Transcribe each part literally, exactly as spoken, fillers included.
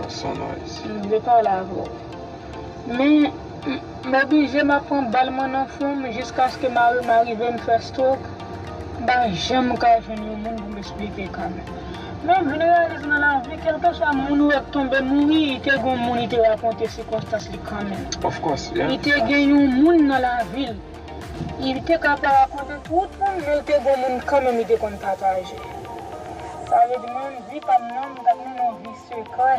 Son noise. M vle pale avè w. Men, m, m oblije m ap pran bal mwen nan fwon m jiskaske mari m arive m fè stroke. M pa janm ka jwenn yon moun pou m eksplike ka m. Men m vin reyalize nan lavi, kèlkeswa moun ou wè k tonbe mouri, li te gon moun li te rakonte sikonstans li kanmenm. Of course, yeah. Li te gen yon moun nan lavi l. Li te ka pa rakonte tout moun, men li te gon moun kanmenm li te konn pataje. Sa vle di mwen, vi pa m nan, m t ap mennen yon vi sekrè.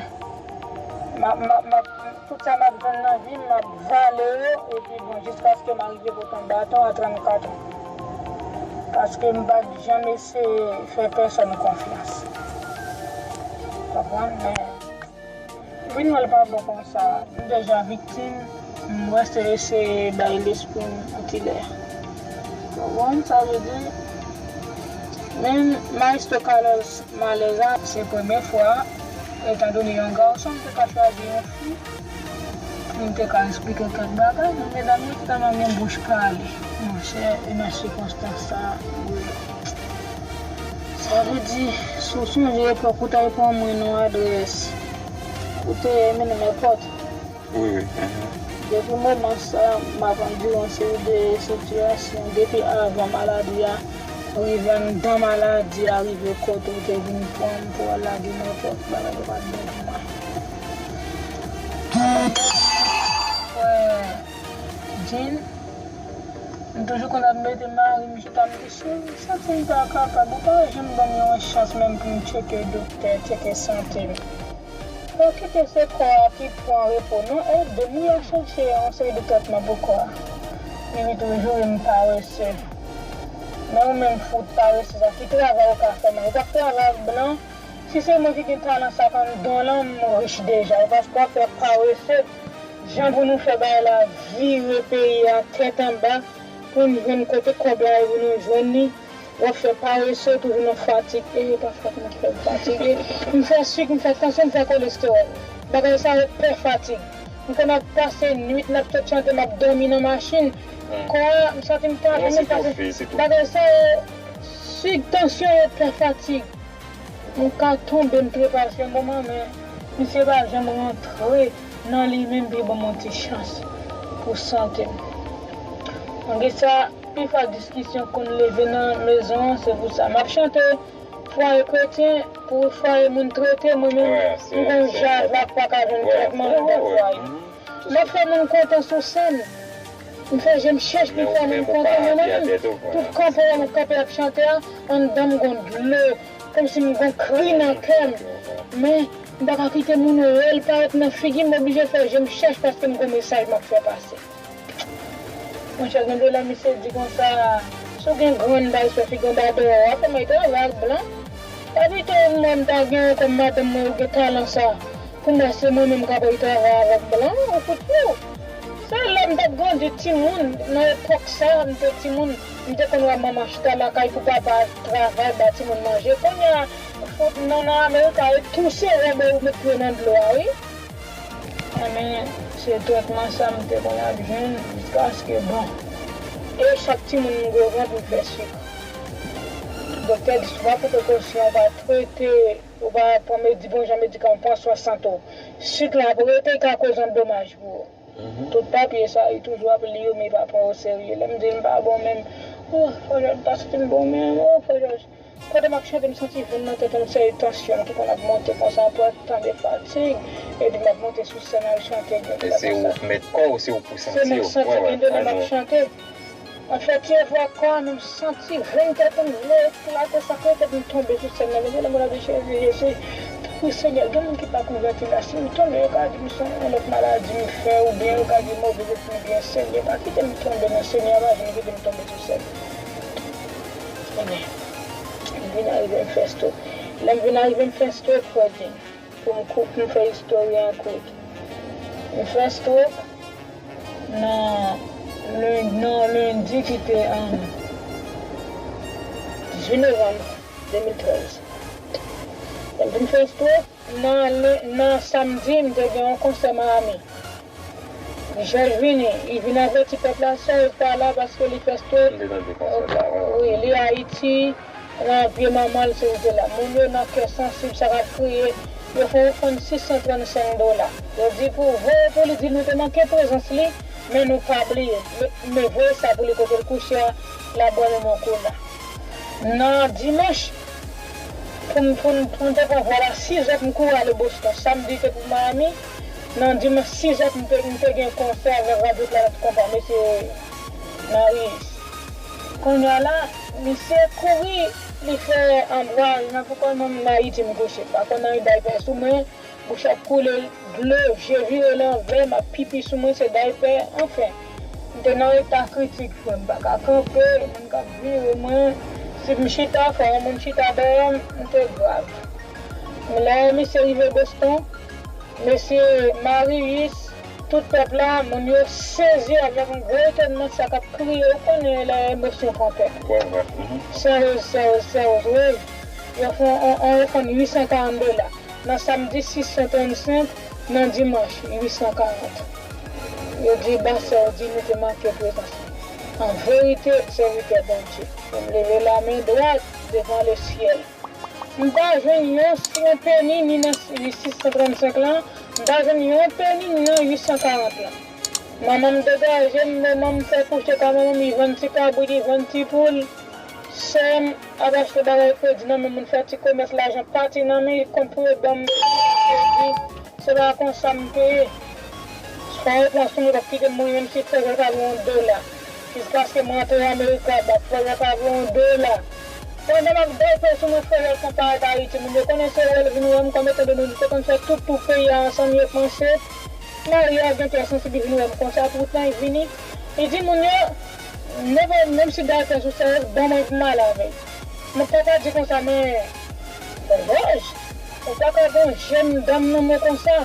M ap, m ap, m ap, tout sa m ap jwenn nan vi m, m ap vale yo, epi bon, jiskaske m arive pote yon baton a trannkat an. Paske m pa t janm eseye fè pèsòn konfyans. Konprann? Men, vin wè l pa bon konsa. M deja viktim, m wè se eseye bay lespri m yon ti lè. Konprann sa vle di? Men Maestro Carlos Malèza, se premye fwa, etandone yon gason, m te ka chwazi yon fi, pou m te ka eksplike kèk bagay, men medam yo te tèlman gen bouch pale. Monchè, e nan sikonstans sa, wi. Sa vle di, si w sonje epòk ou t al pran mwen nan adrès, ou te mennen m nenpòt. Wi, wi. Depi moman sa, m ap andire yon seri de sitiyasyon. Depi avan maladi a, rive anndan maladi a, rive kote w te vin pran m pou al lage nenpòt bagay yo pa t bon pou mwen. Frè Jean, m toujou konn ap mete mari m chita, m di, "Cheri, m santi m pa kapab, ou pa janm ban m yon chans menm pou m tcheke doktè, tcheke sante m." Fò kite se kò a ki pran repo non, ede m, m al chèche yon seri de tretman pou kò a. Li ri toujou, ri m parese. Men ou menm fout parese sa, ki travay ou ka fè menm? Ou p ap travay ak blan? Si se mwen ki gen talan sa k anndan w lan, m rich deja. Ou pa, w ap fè parese. Jan pou nou fè bagay la vire peyi a tèt anba, pou n jwenn kote kòb la ye pou nou jwenn li. W ap fè parese, w toujou nan fatig. E, pafwa, m ap fè m fatige. M fè sik, m fè tansyon, m fè kolestewòl. Bagay sa yo pè fatig. M konn ap pase nwit, n ap sot chante, m ap dòmi nan machin. Kò a, m santi m ta, m pase. Bagay sa yo, sik, tansyon yo pè fatig. M ka tonbe, m trepase yon moman, men misye pa janm rantre nan li menm pou l ban m yon ti chans pou sante m. Malgre sa, pifwa diskisyon konn leve nan mezon an, se pou sa. M ap chante fwaye kretyen, pou fwaye moun trete, mwen menm, m gon jazz la k pa ka jwenn trètman anndan fwaye. M ap fè moun kontan sou sèn. M fè je m chèch pou fè moun kontan, men mwen menm, tout kanpe a m ap kanpe ap chante a, anndan m gon dlo, kòmsi m gon kri nan kè m. Men, m pa ka kite moun wè l parèt nan figi m, m oblije fè je m chèch paske m gon mesaj m ap fè pase. Monchè, gen de lè misye di konsa, si w gen grann bay sou figi w, ba dèyè w, w ap fè m al travay ak blan. Pa pito mwen m ta gen yon kòm madanm mwen yo gen talan sa. Pou mwen se mwen menm k ap al travay avèk blan, ou fout fou. Se lè m t ap grandi timoun, nan epòk sa, m te timoun, m te konn wè manman chita lakay pou papa travay, ba timoun manje. Kounye a, fout nou nan Amerik la, yo touse wè men ou met pye nan dlo a, wi. Enben, se trètman sa m te konn ap jwenn jiskaske, bon. E chak timoun m gwo vant, m fè sik. Doktè di, si w pa pran prekosyon, w pa trete, ou pa pran medi-, bon jan medikaman, pran swen sante w. Sik la ap rete, li ka koz yon domaj pou ou. Tout papye sa, li toujou ap li yo, men li pa pran yo serye. Lè m di l m pa bon menm, oh, Frè Jòj, m pa santi m bon menm, oh, Frè Jòj. Pandan m ap chante, m santi venn nan tèt mwen, yon seri tansyon ki konn ap monte konsa, pou tande fatig, epi m ap monte sou sèn al chante, gen de lè konsa. E se ou k mèt kò w, se ou k pou santi w. Se mwen k santi, gen de lè m ap chante. Mwen fè ti efò ak kò a, men m santi venn tèt mwen vle eklate, sa k rete pou m tonbe sou sèn nan. Men gen lè mwen ap di, Jezi, Jezi, tanpri Senyè, gen moun ki pa konvèti la, si m tonbe, yo ka di m se yon lòt maladi m fè, oubyen yo ka di move lespri m byen, Senyè, pa kite m tonbe non, Senyè, pa janm kite m tonbe sou sèn. Ebyen, m vin arive m fè stroke. Lè m vin arive m fè stroke, frè Jim, pou m kou-, pou m fè istòri a kout. M fè stroke nan len-, nan lendi ki te, um, dizuit novanm de mil trèz. Lè m vin fè stroke, nan len-, nan samdi, m te gen yon konsè Miami. Jòj vini, li vin avèti pèp la, Sòj pa la paske li fè stroke. M te tande konsè sa, wi. Wi, li Ayiti, nan pye manman l, se li te la. Moun yo nan kè sansib, sa k ap kriye, Yo fè yon ofann sis san trannsenk dola. Yo di pou voye pou li, di nou te manke prezans li, men nou pa bliye. Men, men voye sa pou li kote l kouche a, l ap bwè menm kola. Nan dimanch, pou m, pou m, pou m te pran vòl a sizè pou m kouri ale Boston. Samdi te pou Miami. Nan dimanch sizè pou m te, m te gen konsè avèk Radyo Planèt Konpa, mesye Marius. Kounye a la, misye kouri, li fè an vwayaj nan pou kò l, mwen menm Ayiti m kouche. Pa konn anyen, daypè sou mwen, bouch ap koule dlo, je vire lanvè, m ap pipi sou mwen, se daypè, anfen. M te nan eta kritik, frè m, m pa ka kanpe, moun k ap vire mwen. Si m chita, fò yon moun chita dèyè m, m te grav. Men lè misye rive Boston, mesye Marius, tout pèp la, moun yo sezi avèk yon gwo etònman, sa k ap kriye, ou konnen lè emosyon pran pèp. Wè, wè. Mhm. Sèyèz, sèyèz, sèyèz, wi. Yo fè yon, yon, yon ofann uit san karant dola. Nan samdi sis san trannsenk, nan dimanch uit san karant. Yo di, Bastè, yo di nou te manke prezans li. An verite, sèvitè Bondye, m leve lamen dwat devan lesyèl. M pa jwenn yon, yon peni ni nan sis san trannsenk lan, m pa jwenn yon peni ni nan uit san karant lan. Manman m degaje m, manman m fè kouche ka manman m, li vann ti kabrit, li vann ti poul. Sè m ap achte bagay kredi nan men moun, fè ti komès, lajan pati nan men, li konn pou yo ban m kredi. Se pa konsa m te ye. Fò yo pran sou mwen, pa kite m mouri, menm si frè yo ta voye yon dola. Jiskaske mwen antre Amerika, ba frè yo ta voye yon dola. Pandan m ap dèype sou mwen, frè yo konpare ak Ayiti, moun yo konnen se wè l vin wè m, kòm etan done nou te konn fè tout tou peyi a ansanm, yo panse Maria gen kè sansib, li vin wè m konsa, tout tan li vini. Li di moun yo, nenpòt, menm si daypè sou sèyèz, ban mwen pou m ale avè l. Mwen papa di konsa, men, Jòj, ou pa ka gen yon jèn dam nan men konsa.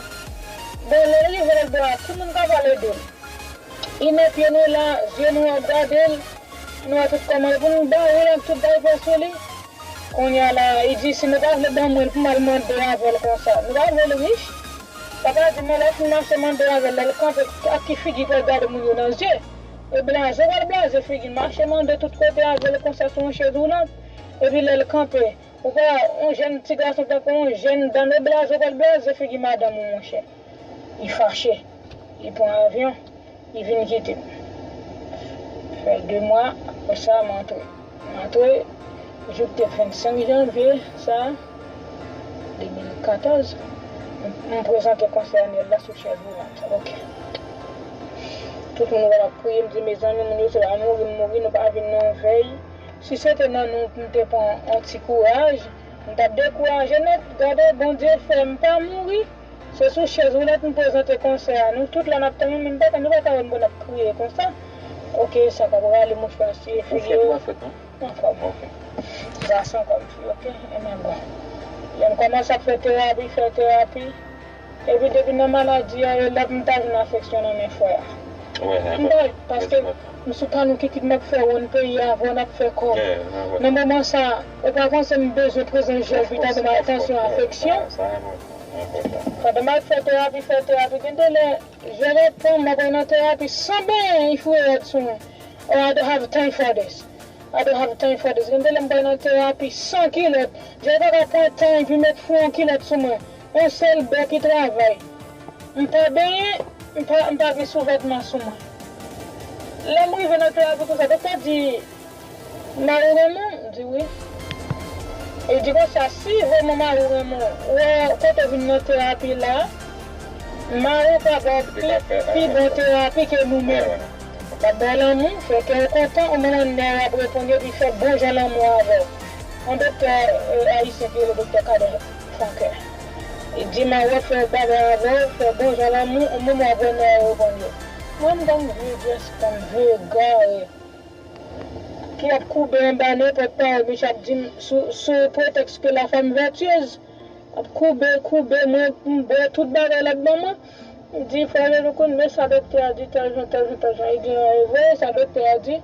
Bon, lè l rive lòt bò a, ki moun k ap al ede l? Li nan pye nou la, je nou ap gade l, nou wè tout kòman l, pou nou bare l ak tout daypè sou li. Kounye a la, li di, si nou pa vle ban mwen l pou m al mande avè l konsa, nou pa vle l rich? Papa di, men lè w fin mache mande avè l, lè l kanpe, ak ki figi pou l gade moun yo nan zye? E blaze, w al blaze figi l, mache mande tout kote avè l konsa sou yon chèz woulant. Epi lè l kanpe, ou pa wè yon jèn ti gason tankou yon jèn dam, e blaze, w al blaze figi madanm ou, monchè. Li fache. Li pran avyon. Li vin kite m. Fè de mwa, apre sa, m antre. M antre, jou k te vennsenk janvye, sa, de mil katòz, m, m prezante konsè anyèl la sou chèz woulant. Ok. Tout moun wè m ap kriye, m di, mezanmi, moun yo se pa mouri m mouri, nou pa vin nan yon vèy. Si se te nan nou, m te pran yon ti kouraj, m t ap dekouraje nèt. Gade, Bondye fè m pa mouri. Se sou chèz woulant m prezante konsè a. Nou tout la n ap tann, men m pa ka, nou pa ka wè m pou n ap kriye konsa. Ok, sa k ap rale mouchwa, siye figi yo. Ou fèt ou pa fèt, non? M anfòm. Ok. Gason kòm fi, ok? E men bon. Lè m kòmanse ap fè terapi, fè terapi. Epi depi nan maladi a, e lòt m ta jwenn afeksyon nan men frè a. Wi, m bay, paske m sou talon kikit m ap fè wonn peyi a, avè w n ap fè kòb. Nan moman sa, ou pa panse m bezwen prezans jèl, vitamin, atansyon, afeksyon? Pandan m ap fè terapi, fè terapi, gen de lè, je reponn, m ap nan terapi san benyen, li foure rad sou mwen. Oh, I don't have time for this. I don't have time for this. Gen de lè m pral nan terapi san kilòt. Je pa ka pran tan epi met fou yon kilòt sou mwen. Yon sèl bò ki travay. M pa benyen, m pa, m pa gen souvètman sou mwen. Lè m rive nan terapi konsa, doktè di, mari w renmen w? M di wi. Li di konsa, si vrèman mari w renmen w, wè kote w vin nan terapi la, mari w ka ba w pi, pi bon terapi ke nou menm. L ap ba w lanmou, fè kè w kontan, ou menm nan nè w ap reponn yo, epi fè bon jan lanmou avè w. Yon doktè, eh, ayisyen ki rele doktè Kaden Franken. Li di mari w ap fè bagay avè w, fè bon jan lanmou, ou menm w ap wè nè w reponn yo. Mwen m konn vye dyès, konn vye gare ki ap koube anba nenpòt pawòl misye ap di m sou, sou pretèks ke la femme vertueuse. Ap koube, koube, mwen, m bwè tout bagay l ap ban mwen. M di, frè Jean-Louis, kounye sa doktè a di tèl jan, tèl jan, tèl jan. Li di, an, e vre, sa doktè a di.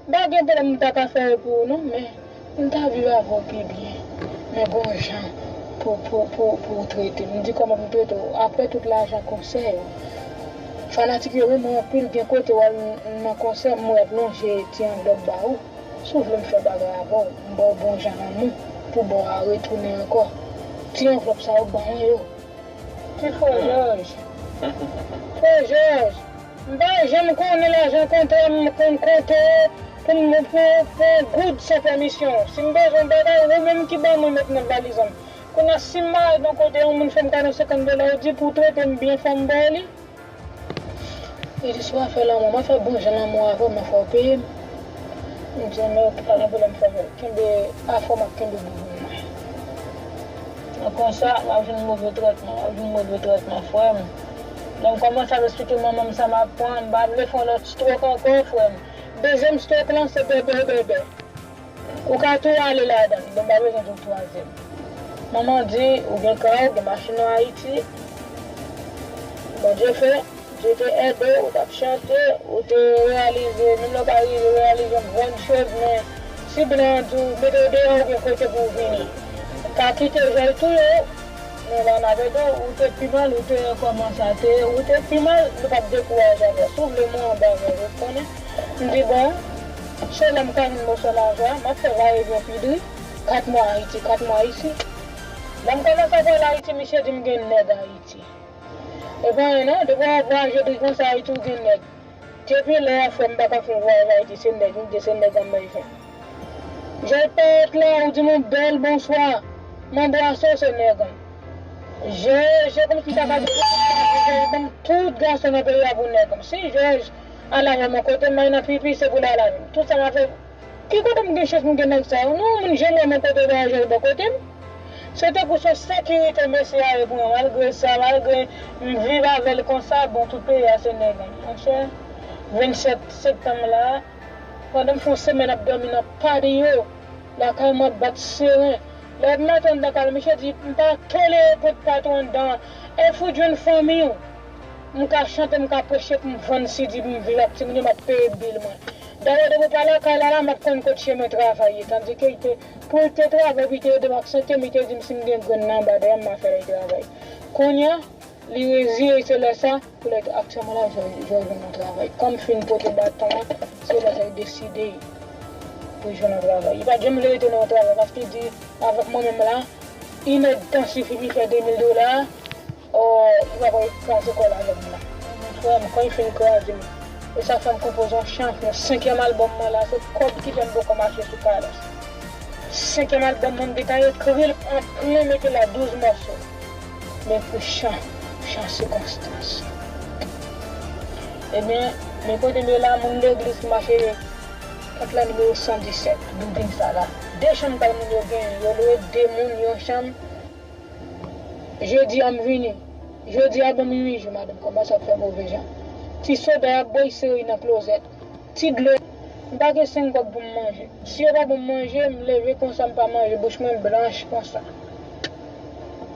M pa gen pwoblèm, m ta ka fè l pou ou, non, men m ta viv avè w pi byen. Men gon jan pou, pou, pou, pou w trete m. M di, kòman pou m trete w? Apre tout lajan konsè yo. Fanatik yo renmen w anpil, gen kote w al nan konsè, m wè y ap lonje ti anvlòp ba ou. Si w vle m fè bagay avè w, m ba w bon jan lanmou pou ba w a retounen ankò. Ti anvlòp sa yo ban mwen yo. Ti frè Jòj. Frè Jòj, m pa janm konnen lajan konte a, m konn konte pou m pou, pou yon goud san pèmisyon. Si m bezwen yon bagay, ou menm ki ban mwen met nan valiz an. Kounye a, si m al nan kote yon moun fè m kado senkant dola, ou di pou w trete m byen, fò m ba w li. Li di, "Si w ap fè lanmou, m ap fè bon jan lanmou avè w, men fò w peye m." M di, "Men ok, pa gen pwoblèm, frè m. Kenbe afè w, m ap kenbe boubou mwen." Nan konsa, m ap jwenn move trètman, m ap jwenn move trètman, frè m. Lè m kòmanse ap esplike manman m sa m ap pran, m pa vle fè yon lòt stroke ankò, frè m. Dezyèm stroke lan, se bèbè, bèbè. Ou ka tou ale ladan l, men m pa bezwen di w twazyèm. Manman di, ou gen kay, ou gen machin nan Ayiti. Bondye fè, Dye te ede w, ou t ap chante, ou te reyalize, menm lè w pa rive reyalize yon grenn choz, men si blan an di w mete w deyò, ou gen kote pou w vini. Ou ka kite Jòj touye w, men la n ap ede w, ou te pi mal, ou te kòmanse a te, ou te pi mal, nou p ap dekouraje avè w. Si w vle mwen anba avè w, ou konnen. M di, "Bon, se lè m ka jwenn moso lajan, m ap fè vayevyen pi dri, kat mwa Ayiti, kat mwa isi." Lè m kòmanse ap al Ayiti, misye di m gen nèg Ayiti. E pa anyen non, depi w ap vwayaje dri konsa Ayiti, ou gen nèg. Depi lè a, frè m, m pa ka fè yon vwayaj Ayiti, se nèg m gen, se nèg an m bezwen. Jòj parèt la, ou di m yon bèl bonswa, m anbrase w, se nèg an. Jòj, se kòmsi sa ka di, Jòj ban m tout gason nan peyi a pou nèg an. Si Jòj al avè m yon kote, m al nan pipi, se pou l al avè m. Tout sa m ap fè, ki kote m gen chans m gen nèg sa yo? Non, moun janm wè m yon kote vwayajè bò kote m. Se tankou se yon sekirite mesye a ye pou mwen. Malgre sa, malgre m viv avè l konsa, bon, tout peyi a se nèg an. Monchè, vennsèt septanm la, pandan m fè yon semèn ap dòmi nan patio, lakay mwen ap bat seren. Lè maten m nan kay la, misye di, "M pa tolere kont patwon anndan an. Èske ou jwenn fanmi w?" M ka chante, m ka preche pou m vann si di pou m viv ak timoun yo, m ap peye bil mwen. Dayè, depi w pa lakay la, la, m ap konn kot chemen travay ye. Tandike li te, pou l te travay, pou l te ede m ak sante m, li te di m si m gen grenn nan anba dèyè m, m a fè l travay. Kounye a, li reziye, se lè sa, pou lè aktyèlman la, Jòj, Jòj jwenn yon travay. Kan m fin pote baton an, se lè sa li deside pou l jwenn yon travay. Li pa t janm vle rete nan yon travay, paske li di, avèk mwen menm la, inèdtan sifi pou l fè de mil dola, Oh, li pa pral kraze kò l avè m nan. Frè m, kan li fin kraze m, e sa fè m konpoze yon chan pou yon senkyèm albòm mwen la, se kòb ki fè m poko mache sou kalòs. Senkyèm albòm mwen, m gentan ekri l an plen, mete la douz mòso. M ekri chan, chan sikonstans. Ebyen, men kote m ye la, moun legliz ki mache kont la nimewo san disèt, bilding sa la. De chanm kay moun yo genyen, yo lwe de moun yon chanm. Jodi a m vini. Jodi a ban m uit jou, madanm kòmanse ap fè move jan. Ti soda y ap bwè, y sere nan klozèt. Ti dlo. M pa gen senk kòb pou m manje. Si yo pa ban m manje, m leve konsa, m pa manje, bouch mwen blanch konsa.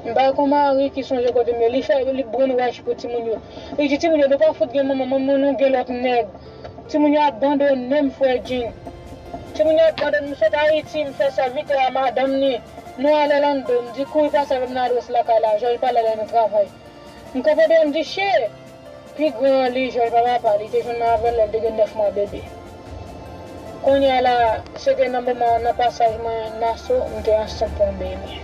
M pa gen yon mari ki sonje kote m ye. Li fè, li brainwash pou timoun yo. Li di timoun yo, "Nou pa fout gen manman, manman nou gen lòt nèg." Timoun yo abandone m, frè Jean. Timoun yo abandone m, m sot Ayiti, m fè sèvitè a madanm ni. Nou al Orlando, m di kouri pase avè m nan adrès lakay la, Jòj pa la, lè nou travay. M kanpe deyò, m di, "Che!" Pi gran an li, Jòj pa papa, li te jwenn mwen avè l lè l te gen nèf mwa bebe. Kounye a la, se te nan moman, nan pasaj mwen Naso, m te ansent pou yon bebe.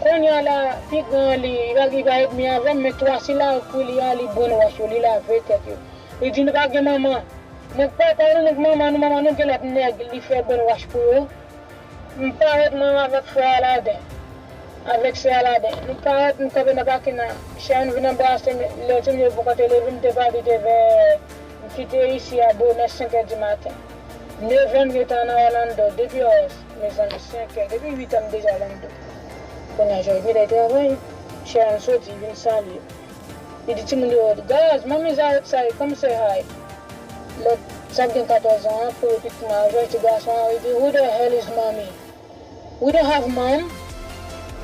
Kounye a la, pi gran an li, li pa, li pa edmi avè m, men twa sila pou li a, li brainwash yo, li lave tèt yo. Li di, "Nou pa gen manman." Donk, papa nou, donk, manman nou, manman nou gen lòt nèg, li fè brainwash pou yo. M parèt mwen avèk frè Aladen, avèk sè Aladen. Nou parèt, nou kanpe nan pakin nan. Sharon vin anbrase m, lè timoun yo poko te leve, m te pale, te vè, m kite isi a bonè senk è di maten. Neve m gentan nan Orlando, depi, oh, mezanmi, senk è, depi uit è m deja Orlando. Kounye a, Jòj vin travay, Sharon soti, vin salye. Li di timoun yo, "Guys, mommy's outside, come say hi." Lòt, sa gen katòz an an, pou yo pitit mwen, jwenn ti gason an, li di, "Who the hell is mommy? We don't have mom."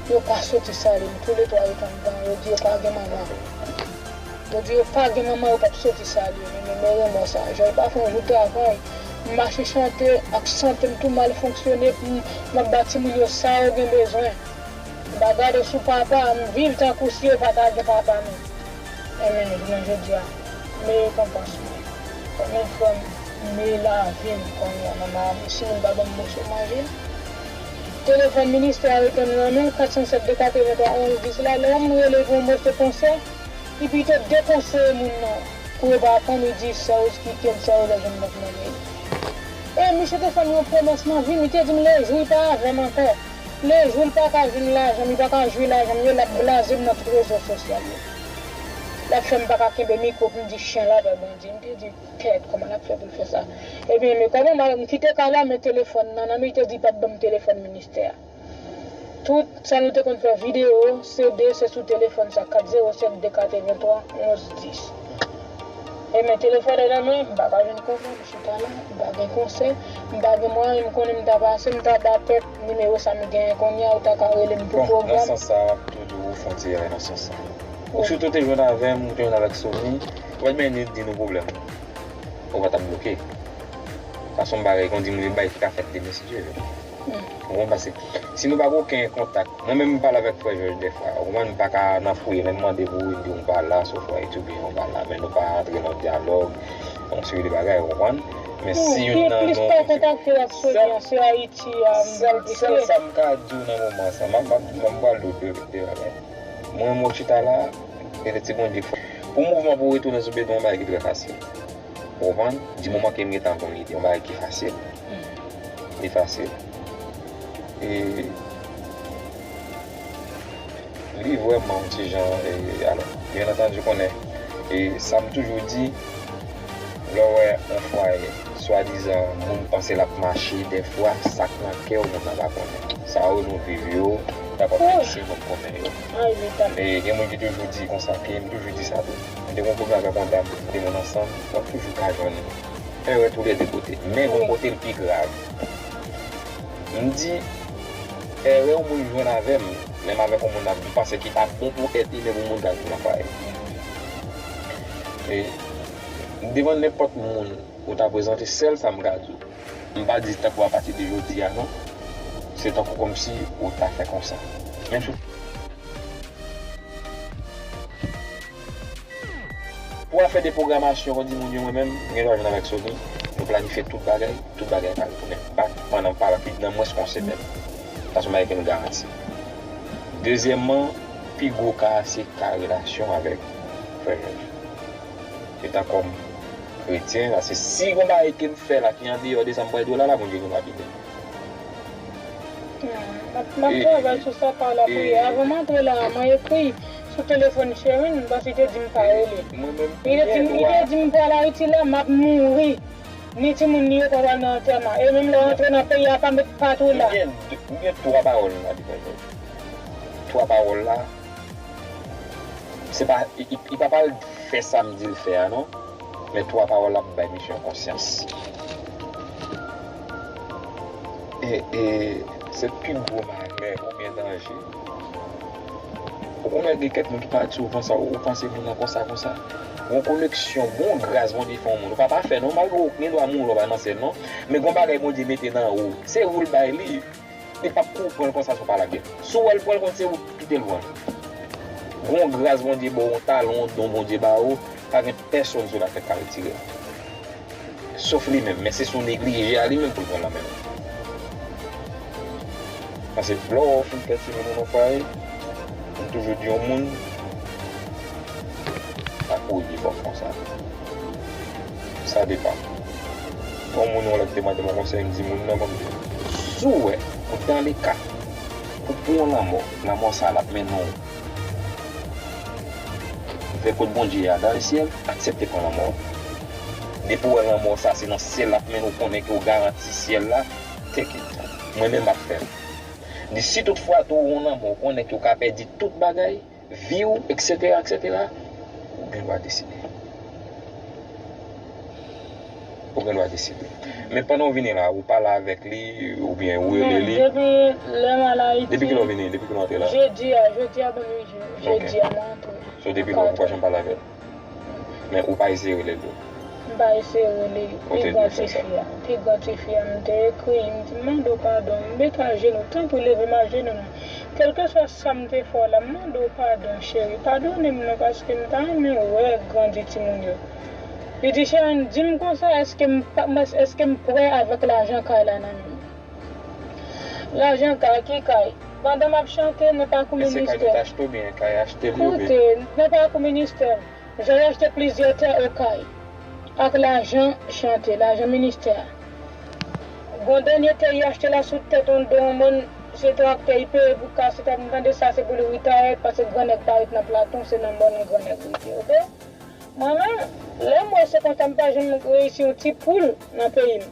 Yo pa soti salye m, toulètwa yo t anndan, yo di yo pa gen manman. Yo di yo pa gen manman, yo p ap soti salye m, men, men remò sa. Jòj pa fè yon jou travay, m mache chante, ak sante m tou mal fonksyone, pou m, m ap ba timoun yo sa yo gen bezwen. M pa gade sou papa, m viv tankou si yo pa ta gen papa menm. Enben, jounen jodi a, m e rekonpans mwen. Konbyen fwa m, m e lavi m kounye a nan mari, si moun pa ban m moso manje, Telefòn ministè a rete nan men l, kat san sèt de katrevenntwa onz dis la, lè yon moun rele pou yon move konsèy, epi te dekonseye moun nan, pou yo pa pran, li di, "Sèz ki kèd, sèz a jwenn nèf nan men." E misye te fè m yon pwomès nan vi m, li te di m le jou li pa avè m ankò, le jou li pa ka jwenn lajan m, li pa ka jwi lajan m yo, l ap blaze m nan tout rezo sosyal yo. L ap fè m pa ka kenbe mikwo pou m di chen la, pè Bondye. M te di, "Kèt, kòman l ap fè pou l fè sa?" Ebyen, men kòman m kite kay la, men telefòn nan nan men, li te di l p ap ban m telefòn ministè a. Tout sa nou te konn fè videyo, C D, se sou telefòn sa, kat zewo sèt de katrevenntwa onz dis. E men telefòn nan nan men, m pa ka jwenn konsèy, m chita la, m pa gen konsèy, m pa gen mwayen, m konnen m ta pase, m ta ba pèp nimewo sa m genyen kounye a, ou ta ka rele m pou pwogram. Bon, nan sans sa, m ap toujou fè yon ti erè nan sans sa. Ou sitou te jwenn avè m, ou te jwenn avèk Sony, ou pa t menm di nou pwoblèm ou. Ou pa t ap bloke. Sa se yon bagay, kon di moun, yon bagay ki ka fèt demen, si Dye vle. Ou konprann? Paske si nou pa gen okenn kontak, mwen menm m pale avèk frè Jòj dèfwa, ou konprann, m pa ka nan fouye, menm mande pou Wendy, ou pa la, Sofwa, etibyen, ou pa la, men nou pa antre nan dyalòg, yon seri de bagay, ou konprann? Men si youn nan nou plis pa kontakte l ak Sony an, se Ayiti a m plis ye. Sèl sa m ka di w nan moman sa, m ap, m ap, m ap pral di w de, de bagay. Mwen, mwen chita la, e le ti Bondye k fè. Pou mouvman pou retounen sou beton, yon bagay ki trè fasil. Ou konprann? Di moman ke m gentan gon ide, yon bagay ki fasil. Li fasil. E li vrèman yon ti jan, e, alò, byen antandi, ou konnen, e sa m toujou di, lè w wè yon fwaye, swadizan, moun panse l ap mache, dèfwa, sa k nan kè w, moun nan pa konnen. Sa yo nou viv yo, ta konn fikse moun konnen yo. E gen moun ki toujou di konsa, ke m toujou di sa tou. M te gon pwoblèm avèk yon dam, de moun ansanm, w ap toujou ka jwenn erè toulède kote. Men gon kote l pi grav. M di, erè yon moun jwenn avè m, menm avèk yon moun ap, m panse ki ap bon pou èt imen pou moun ta jwenn anba yo. E devan nenpòt moun ou ta prezante, sèl sa m ka di w. M pa di tankou apati de jodi a non. Se tankou kòmsi ou ta fè konsa. Menm si pou afè de pwogramasyon, kon di moun yo, mwen menm, m gen dwa jwenn avèk Sony, nou planifye tout bagay, tout bagay pare pou mèt bat pandan pa rapid, nan mwens ke yon semèn. Sa se yon bagay ke nou garanti. Dezyèmman, pi gwo ka a se ka relasyon avèk frè Jòj. Etan kòm kretyen, paske si gon bagay ke m fè la ki andeyò de sa m pral di w la, la, Bondye gen rapid. M ap, m ap travay sou sa pa lapriyè. Avan m antre la, mwen ekri sou telefòn Sherine, paske li te di m pa rele. Li te di m, li te di m pral Ayiti la, m ap mouri. Ni timoun ni yo pa pral nan antèman. E menm lè w antre nan peyi a, pa met pat ou la. M gen, m gen twa pawòl m a di frè Jòj. Twa pawòl la, se pa, li, li, li pa pral fè sa m di l fè a non. Men twa pawòl la ap bay misye konsyans. E, e se pi gwo malè oubyen danje. Ou konnen gen kèk moun ki pa di w konsa, ou panse moun nan konsa, konsa. Gon koneksyon, gon gras Bondye fè yon moun. Ou pa pafè non, malgre w gen dwa mouri, w pa nan syèl non. Men gon bagay Bondye mete nan ou. Se ou l bay li. Li p ap kou pran l konsa si w pa lage l. Si w wè l pran l kont se ou kite l pran l. Gon gras Bondye ba w, yon talon, yon don Bondye ba ou, pa gen pèsonn sou latè k ka retire l. Sof li menm, men se si w neglije a li menm pou l pran l nan men w. Paske lè w fin fè timoun ou nan fwaye, m toujou di yon moun, pa kouri pi fò konsa. Sa depann. Yon moun yon lè ki te mande m yon konsèy, m di moun nan, ban m di w. Si w wè, ou dans le cas pou pran yon lanmò, lanmò sa a l ap mennen w vè kot Bondye a, dans le ciel, aksepte pran lanmò. Depi w wè lanmò sa a se nan syèl l ap mennen w, konnen ke w garanti syèl la, take it. Mwen menm m ap fè l. Di si tout fwa tou w wè yon lanmò, ou konnen ke w ka pèdi tout bagay, vi w, etsetera, etsetera, ou gen dwa deside. Ou gen dwa deside. Men pandan w vini la, ou pale avèk li, oubyen ou rele li. Depi lè m al Ayiti. Depi kilè w vini? Depi kilè w antre la? Jedi a, jodi a ban m uit jou. Jedi a mwen antre. So, depi lè w pa janm pale avè l? Men ou pa eseye rele l tou? M pa eseye rele l. Pi gran tifi a, pi gran tifi a, m te ekri, m di, "M mande w padon, m met ajenou, tanpri leve m ajenou non. Kèlkeswa sa m te fè w la, m mande w padon, cheri, padone m non, paske m ta renmen wè grandi timoun yo." Li di, "Sherine, di m konsa, èske m pa, èske m prè avèk lajan kay la nan men m?" Lajan kay, ki kay? Pandan m ap chante nan pakou ministè. E se kay nou t achte oubyen kay achte li oubyen? Koute, nan pakou ministè, Jan achte plizyè tè Okay ak lajan chante, lajan ministè a. Gon dènye tè li achte la sou tèt yon do yon mòn, se traktè li peye pou kase tèt, m tande sa se pou li retire, paske gran nèg pa ret nan Platon, se nan mòn gran nèg rete, oke? Mwen menm, lè m wè se konsa, m pa janm reyisi yon ti poul nan peyi m.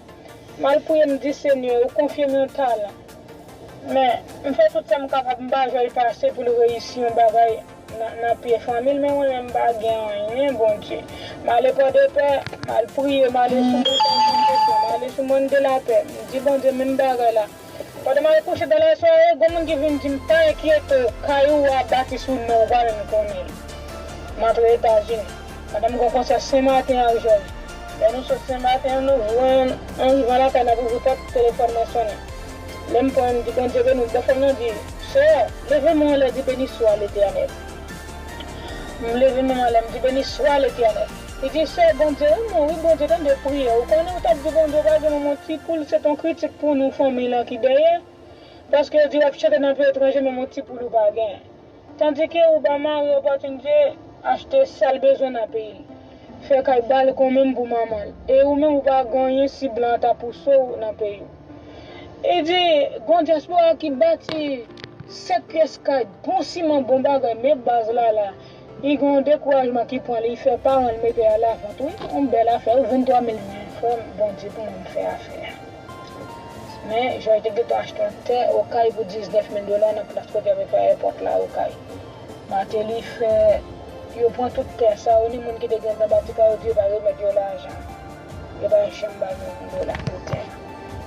M al priye, m di, Senyè, ou konfye m yon talan. Men, m fè tout sa m kapab, m pa jwenn pase pou l reyisi yon bagay nan, nan pye fanmi l, men mwen menm m pa gen anyen, Bondye. M ale Pòdepè, m al priye, m ale sou Montay Santosyon, m ale sou Mòn de Lapè, m di, Bondye, menm bagay la. Pandan m al kouche dan lasware, gon moun ki vin di m, pa enkyete w, kay ou a bati sou non w, ou pa menm konnen. M antre Etazini. Madanm gen yon konsè Senmaten ak Jòj. Lè nou sot Senmaten an, nou jwenn, an rive lakay, n ap ouvri pòt, telefòn mwen sonnen. Lè m pran, m di, Bondye beni w. Bòfrè m nan di, Sè, leve men w anlè, di, Beni swa Letènèl. M leve men m anlè, m di, Beni swa Letènèl. Li di, Sè, Bondye renmen w, wi, Bondye tande priyè w. Ou konnen, ou t ap di Bondye w pa gen menm yon ti poul, se t yon kritik pou nou, fanmi lan ki dèyè. Paske yo di w ap chante nan peyi etranje, menm yon ti poul ou pa gen. Tandike ou ba mari opòtinite achte sa l bezwen nan peyi l. Fè kay balkon menm pou manman l. E ou menm ou pa gen anyen si blan an ta pouse w nan peyi w. E di, gon dyaspora ki bati sèt pyès kay, bon siman, bon bagay, men baz la la. Li gen yon dekourajman ki pran li, li fè paran l mete al lavant, wi. Yon bèl afè, wi, venntwa mil yen, frè m, Bondye pou mwen m fè afè a. Men, Jòj te gentan achte yon tè Okay pou diznèf mil dola nan plas kote y ap fè ayewopò la Okay. Martelly fè, yo pran tout tè sa yo, ni moun ki te gentan bati kay yo di yo pa remèt yo lajan. Yo pa janm ba yo yon dola pou tè.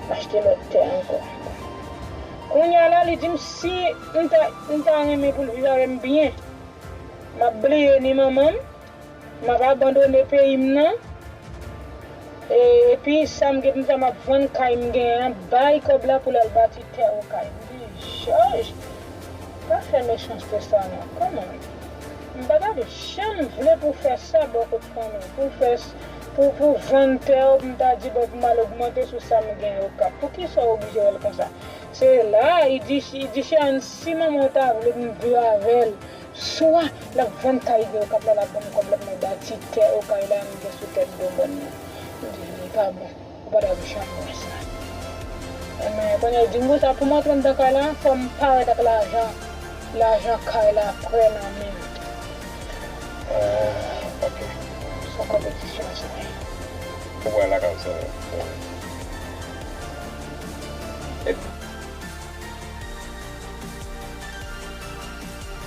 M achte lòt tè ankò. Kounye a la, li di m si m ta, m ta renmen pou l viv avè m byen, m ap bliye ni manman m, m ap abandone peyi m nan. E, epi sa m gen pou m fè, m ap vann kay m genyen an, bay kòb la pou l al bati tè Okay. M di, Jòj, pa fè mechanste sa non. Kòman? M pa ta janm vle pou w fè sa bò kot fanmi w, pou w fè s-, pou, pou w vann tè w, pou m ta di, bon, pou m al ogmante sou sa m gen Okap. Poukisa w oblije wè l konsa? Se la, li di, li di, Cheyenne, si manman w ta vle pou m viv avè l, swa l ap vann kay li Okap la, l ap ban m kòb la pou mwen bati tè Okay la m gen sou tèt do mòn nan. M di, li pa bon. Ou pa t ap janm wè sa. Enben, kounye a, li di m konsa, pou m antre anndan kay la, fò m parèt ak lajan, lajan kay la prè nan men m. Ah, ok. Se yon konpetisyon sa ye. Ou pral lakay ou sèlman. E